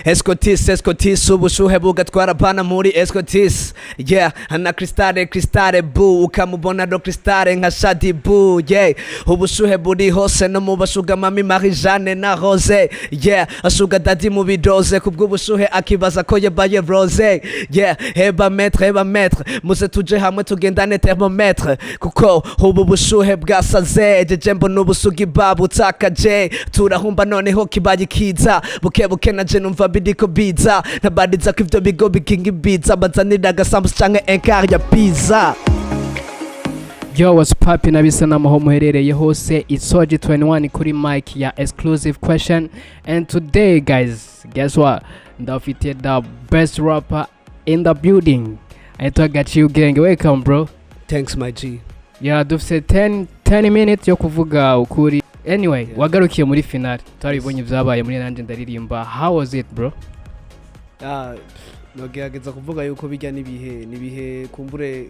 Escotis, Escotis, ubushuhe bugatwara bana muri Escotis. Yeah, na Cristale, Cristale bu, ukamubona do Cristale nka Shadi bu. Yeah, ubushuhe buri hose no mu bashuga mami Marie Jeanne na Rose. Yeah, asuga daddy mu bidoze kubw'ubushuhe akibaza ko yabaye rose. Yeah, heba maître, heba maître, muze tuje hamwe tugendane thermomètre, kuko ubu bushuhe bwasaze, jeje mbona ubusugi babutakaje, turahumba noneho kibaye kiza, buke buke naje numva biriko biza, ntabariza ko ivyo bigo bikinga ibiza, bazanira agasambusa canke enkari ya pizza. Yo, what's poppin', abisa n'amaho muherereye hose? It's Soji 21 kuri mic ya Exclusive Question, and today, guys, guess what? Ndafite the best rapper in the building, aitwa Gaciye Ubwenge. Welcome, bro. Thanks, my G. Yeah, dufite 10 minutes yo kuvuga ukuri. Anyway, wagarukiye muri finale, twaribonye ibyabaye muri Nanjye Ndaririmba. How was it, bro? Ah, nogerageza kuvuga yuko bijya n'ibihe n'ibihe kumbure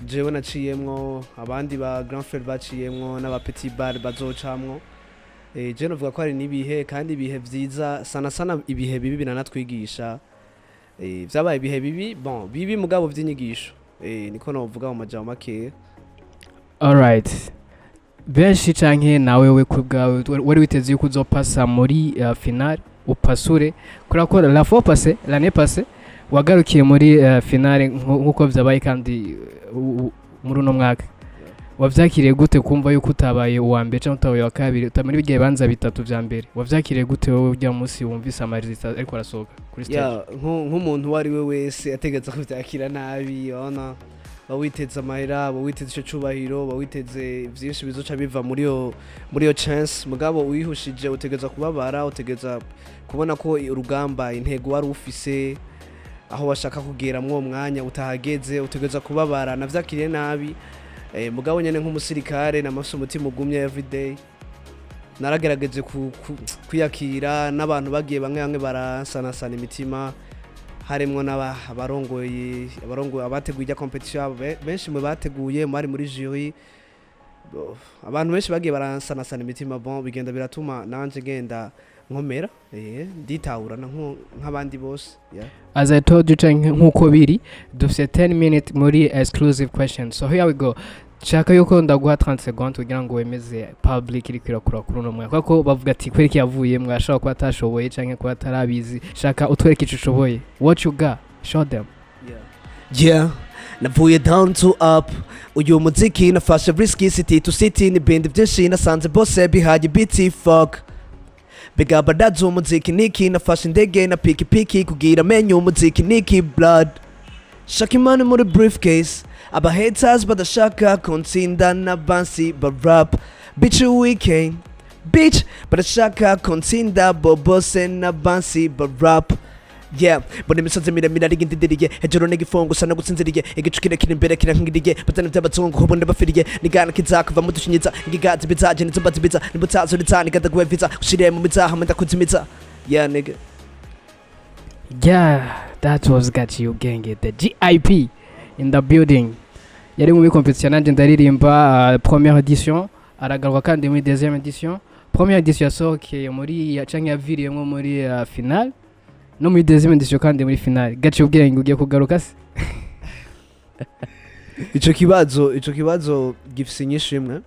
jewe naciyemwo, abandi ba grand frère baciyemwo n'aba petit bar bazocamwo. Je novuga ko hari n'ibihe, kandi ibihe vyiza sana sana, ibihe bibi biranatwigisha. Vyabaye ibihe bibi, bon, bibi mugabo vy'inyigisho. Niko novuga mu majambo makeya. Alright, benshi canke nawe we ku bwawe wari witeze yuko uzopasa muri finale, upasure, kubera ko la fois passée, l'année passée, wagarukiye muri finale nkuko vyabaye kandi muri uno mwaka wavyakiriye gute kumva yuko utabaye uwa mbere canke utabaye uwa kabiri, utamara ibigihe bibanza bitatu vya mbere? Wavyakiriye gute wowe urya munsi wumvise ama résultats ariko arasohoka kuri stage? Ya, nk'umuntu uwo ari we wese ategereza kuvyakira nabi. Urabona, uba witeze amahera, uba witeze ico cubahiro, uba witeze vyinshi bizoca biva muri iyo chance, mugabo uyihushije utegereza kubabara, utegereza kubona ko urugamba, intego wari ufise, aho washaka kugera mw'uwo mwanya utahageze, utegereza kubabara. Navyakiriye nabi, mugabo nyene nk'umusirikare namafise umutima ugumye everyday, naragerageje kwiyakira n'abantu bagiye bamwe bamwe baransanasana imitima, harimwo abarongoye abateguye ijya competition, benshi mu bateguye bari muri jury. Abantu benshi bagiye baransanasana imitima. Bon, bigenda biratuma nanje ngenda nkomera, nditahurana nk'abandi bose, yeah. As I told you, canke nkuko biri, dufite 10 minutes muri Exclusive Question. So here we go. Shaka yuko ndaguha 30 secondes kugira ngo wemeze public iri kwirakura kuri uno mwaka, kuko bavuga ati kwereka yavuye mwashobora kuba atashoboye canke kuba atarabizi. Shaka utwereke ico ushoboye. What you got, show them. Yeah, navuye down to up, uyu muziki nafashe risky, city to city n'ibindi byinshi, nasanze bose bihaye biti fuck bigabadaza umuziki niki, nafashe indege na pikipiki kugira menye umuziki niki, blood shaka imani muri briefcase, aba haters badashaka kontsinda n'abansi ba rap, bitch, weekend bitch, badashaka kontsinda bobose n'abansi ba rap. Yeah, mbona imisozi miremire ariko indindiriye hejuru n'igifungo usa n'ugutsinziriye, igicu kirekire imbere kirankingiriye, bazana iby'abazungu ubu ndabafiriye, nigana kizakuva mu dushinyiza ingigazi bizaje nizumba zibiza nimutazuriza nigadaguwe visa ushiriye mu mizaha ndakuzimiza. Yeah, nigga. Yeah, that was Gaciye Ubwenge, the GIP in the building. Yari muri competition Nanjye Ndaririmba, première edition, aragaruka kandi muri deuxième edition. Première edition yasohokeye muri ya canke yaviriyemwo muri finale, no muri deuxième edition kandi muri finale. Gaciye Ubwenge, ugiye kugaruka se? Ico kibazo gifise inyishu imwe.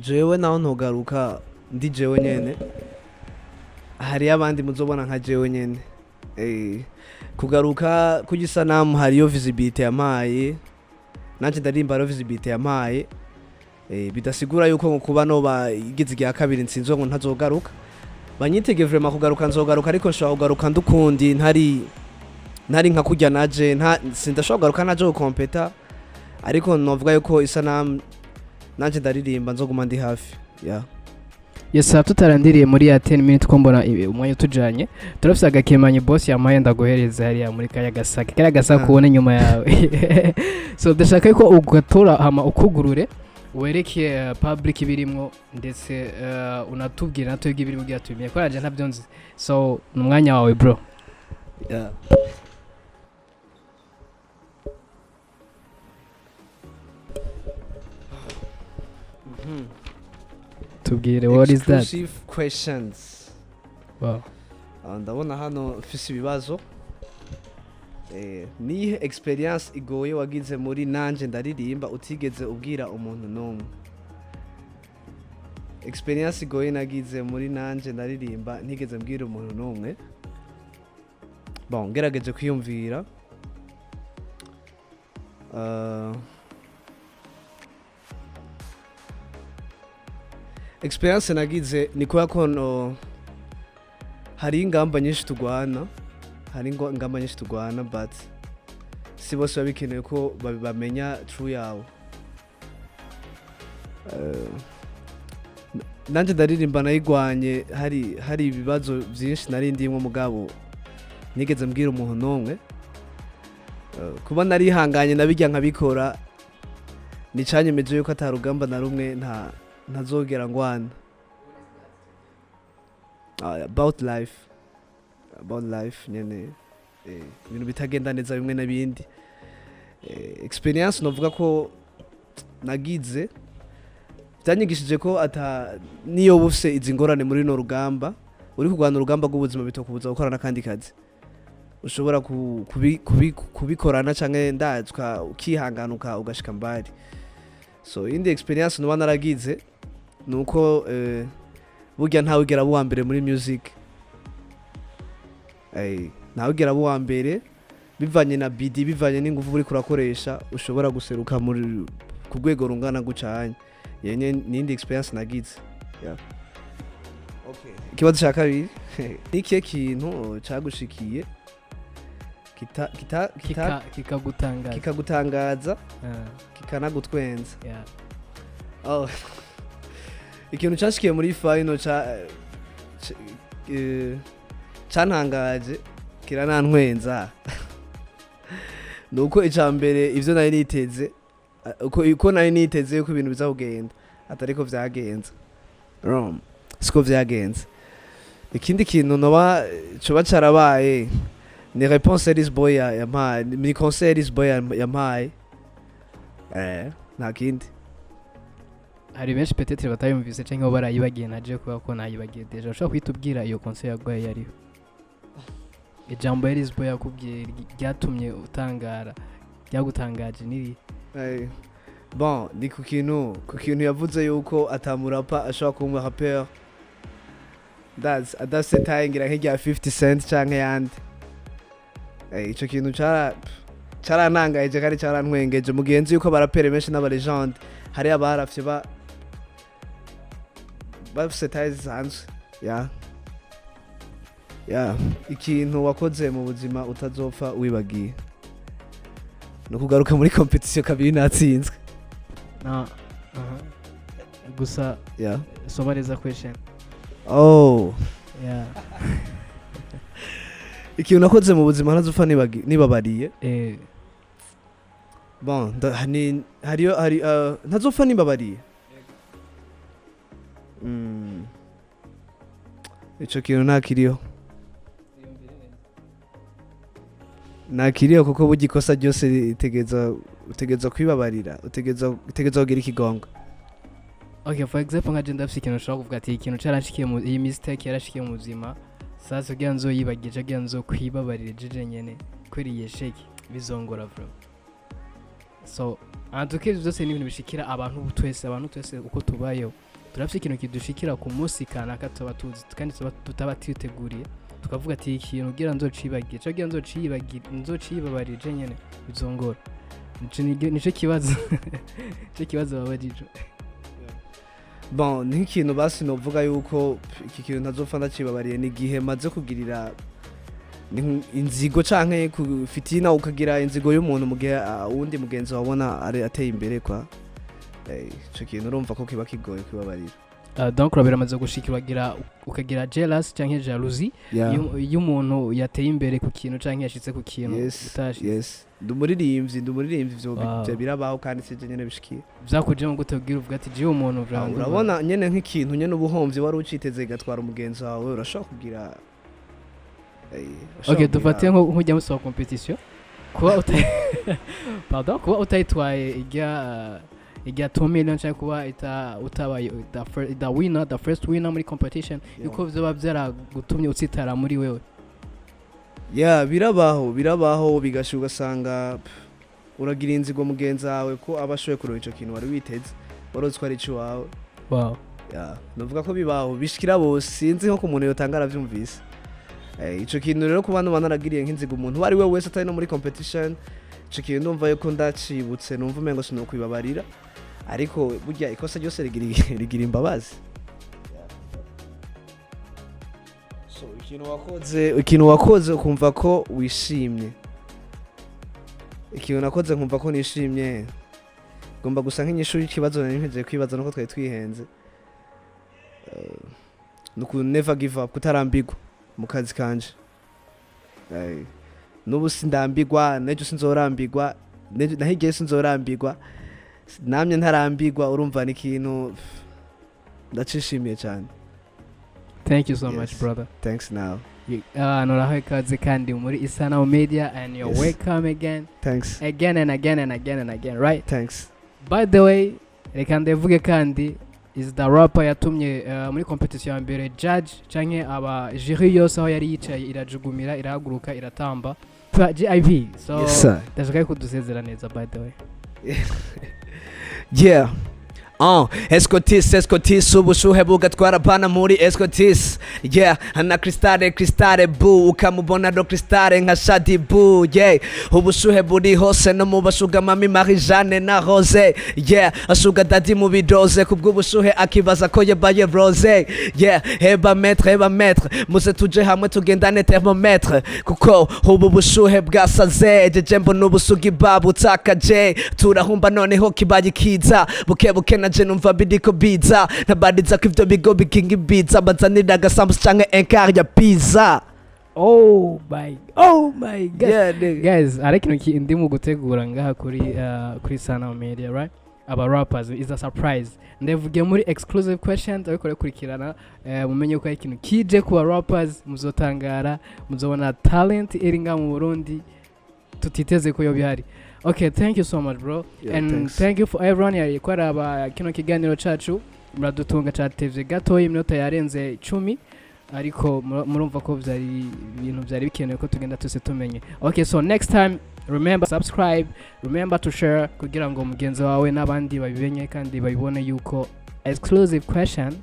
Jewe naho ntogaruka ndi jewe nyene, hariyo abandi muzobona nka jewe nyene. Kugaruka kurya isanamu hariyo visibility yampaye, nanje ndarimba hariyo visibility yampaye. Bidasigura yuko ngo kuba noba igize igihe kabiri nsinzwe ngo ntazogaruka. Banyitege vraiment kugaruka, nzogaruka, ariko nshobora kugaruka ndukundi, ntari nka kurya naje nta sindashobora kugaruka naje gukompeta, ariko novuga yuko isanamu nanje ndaririmba nzoguma ndi hafi, yeah. Yes, tutarandiriye muri ya 10 minutes, ko mbona umwanya utujanye, turafise agakemanyi boss yampaye ndaguhereza hariya muri kaya gasake, kariya gasake ubona inyuma yawe. So ndashaka yuko ugatora hama ukugurure, wereke public ibirimwo, ndetse unatubwire natwebwe ibirimo kugira tubimenye, ko nanje ntabyo nzi. So ni umwanya wawe, bro. Yeah. Tubwire, what is that? Exclusive Questions. Wow. Ah, ndabona hano mfise ibibazo. Niyihe experience igoye wagize muri Nanje Ndaririmba utigeze ubwira umuntu n'umwe? Experience igoye nagize muri Nanje Ndaririmba ntigeze mbwira umuntu n'umwe, bon, ngerageje kwiyumvira, experience nagize ni kubera ko no, hari ingamba nyinshi tugwana, hari ingamba nyinshi tugwana, but si bose biba bikenewe ko bamenya true yawe. Nanjye Ndaririmba nayigwanye hari ibibazo byinshi nari ndimwo, mugabo nigeze mbwira umuntu n'umwe. Kuba narihanganye nabijya nkabikora nicanyemeje yuko atarugamba na rumwe ntazogera ngwana. About life, about life nyene, ibintu bitagenda neza bimwe n'ibindi. Experience novuga ko nagize byanyigishije ko ata niyo bufise izi ngorane muri no rugamba uri kurwana, urugamba rw'ubuzima, bitokubuza gukora n'akandi kazi. Ushobora kubikorana canke ndazwa ukihangana ugashika mbari. So indi experience nuba naragize nuko burya ntawigera aba uwa mbere muri music. Ntawigera aba uwa mbere bivanye na bidi, bivanye n'ingufu uriko urakoresha, ushobora guseruka muri ku rwego rungana gucanye yenye. Nindi experience nagize, yeah. Okay. Ikibazo cya kabiri: ni ikihe kintu cagushikiye kita kita kita Kikagutangaza. Kikagutangaza Ah, kikanagutwenza? Yeah. Oh. Ikintu cyashikiye muri final cantangaje kiranantwenza nuko icya mbere ivyo nari niteze, uko nari niteze yuko ibintu biza kugenda atariko vyagenze. Siko vyagenze. Ikindi kintu noba coba carabaye ni réponse Elise Boy yampaye, ni conseil Elise Boy yampaye. Nta kindi. Hari benshi peut-être batayumvise cyangwa barayibagiye, naje kubera ko nayibagiye déjà. Ushobora kuhita ubwira iyo conseil yaguhaye yariho, ijambo Elise Boy yakubwiye ryatumye utangara, ryagutangaje niri? Bon, ni ku kintu yavuze yuko atamurapa ashobora kuba umurapeur ndazi adafise taille ngira nk'irya 50 Cent canke yandi. Ico kintu carantangaje kandi carantwengeje mugenzi yuko abarapere benshi n'aba légende hari abarafye bafise taille zisanzwe. Ya, ikintu wakoze mu buzima utazopfa wibagiye ni ukugaruka muri competition kabiri natsinzwe. Na aha. Gusa soma neza question. Oh. Yeah. Ikintu nakoze mu buzima ntazopfa nibabariye. Bon, hariyo hari ntazopfa nibabariye. Ico kintu ntakiriho, ntakiriho, kuko burya ikosa ryose utegereza kwibabarira, utegereza kugira ikigongo. Okay, for example, nka je ndafise ikintu ushobora kuvuga ati ikintu carashikiye mu iyi mistake yarashikiye mu buzima, sasa kugira nzoyibagije, kugira nzokwibabarire jeje nyene kubera iyi échec bizongora bro. So en tout cas ivyo byose ni ibintu bishikira abantu twese. Abantu twese uko tubayeho turafise ikintu kidushikira ku munsi kanaka tuba tuzi kandi tuba tutaba twiteguriye, tukavuga ati ikintu kugira nzocibagire cyangwa kugira nzociyibagire, nzocibabarire je nyene bizongora. Nico kibazo babajije. Bon, ni nk'ikintu basi novuga yuko iki kintu ntazopfa ndacibabariye ni igihe maze kugirira ni inzigo canke fitina, ukagira inzigo y'umuntu mu gihe uwundi mugenzi wabona ari ateye imbere kwa. Ico kintu urumva ko kiba kigoye kwibabarira. Donc biramaze gushikira ukagira jealous canke jalousie y'umuntu yateye imbere ku kintu canke yashitse ku kintu utashitse? Yes, ndi umuririmbyi, ivyo ivyo birabaho kandi sije nyene bishikiye. Vyakujemo gute ubwira uvuga ati jiwe umuntu vraiment Urabona nyene nk'ikintu nyene ubuhomvyi wari uciteze igatwara umugenzi wawe, urashobora kugira urashobora Okay, dufate nk'ujya musi wa competition, kuba uta pardon, kuba utayitwaye ijya Ijya 2 million cyangwa kuba utabaye the winner, the first winner muri competition, yuko vyoba byaragutumye utsitara muri wewe? Yeah, birabaho, birabaho, bigasha ugasanga uragira inzigo mugenzi wawe ko aba ashoboye kuronka ico kintu wari witeze, wari uzi ko ari iwawe. Yeah, novuga ko bibaho, bishikira bose. Sinzi nko ku muntu yotanga aravyumvise. Ico kintu rero, kuba nuba naragiriye nk'inzigo umuntu uwo ari we wese atari no muri competition, ico kintu ndumva yuko ndacibutse numva umengo sinokwibabarira, ariko burya ikosa ryose rigira imbabazi. So ikintu wakoze ukumva ko wishimye, ikintu nakoze nkumva ko nishimye, ngomba gusa nk'inyishu y'ikibazo nari mpejeje kwibaza nuko twari twihenze. Ni uku never give up, kutarambirwa mu kazi kanje. N'ubu sindambirwa, n'ejo sinzorambirwa, naho igihe sinzorambirwa, namye ntarambirwa. Urumva ni ikintu ndacishimiye cyane. Thank you so much, Yes. brother. Thanks now. Abantu urahawe ikaze kandi muri Isanamu Media and you're welcome again, Thanks. again and again and again and again, right? Thanks. By the way, reka ndavuge kandi, is the rapper yatumye muri competition ya mbere judge canke aba jury yose aho yari yicaye irajugumira, irahaguruka, iratamba. GIP, so Yes sir. ndashaka ko dusezera neza, by the way. Yeah. Escotis, Escotis, ubushuhe bugatwara pana muri Escotis. Yeah, na Cristale, Cristale bu, ukamubona do Cristale nka Shadi bu, yeah. Ubushuhe buri hose no mu bashuga mami Marie Jeanne na Rose. Yeah, asuga daddy mu bidoze kubw'ubushuhe akibaza ko yabaye rose. Yeah, heba maître, heba maître, muze tuje hamwe tugendane thermomètre, kuko ubu bushuhe bwasaze, jeje mbona ubusugi babutakaje, turahumba noneho kibaye kiza, buke buke naje numva biriko biza, ntabariza ko ivyo bigo bikinga ibiza, bazanira agasambusa canke enkari ya pizza. Oh my, oh my God. Yeah, nigga. Guys, hari ikintu ndi mu gutegura ngaha kuri Sana Media, right? Aba rappers is a surprise. Ndavuge muri exclusive questions, ariko kurikirana mumenye ko hari ikintu kije ku ba rappers, muzotangara, muzobona talent iri ngaha mu Burundi tutiteze ko yo bihari. Okay, thank you so much, bro. Yeah, And thanks. thank you for everyone yari kwaraba kino kiganiro cacu. Muradutunga, catevye gatoya, iminota yarenze 10, ariko murumva ko vyari ibintu vyari bikenewe ko tugenda twese tumenye. Okay, so next time, remember subscribe, remember to share, kugira ngo mugenzi wawe n'abandi babimenye kandi babibone yuko exclusive question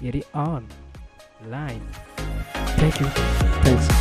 iri on line. Thank you. Thanks.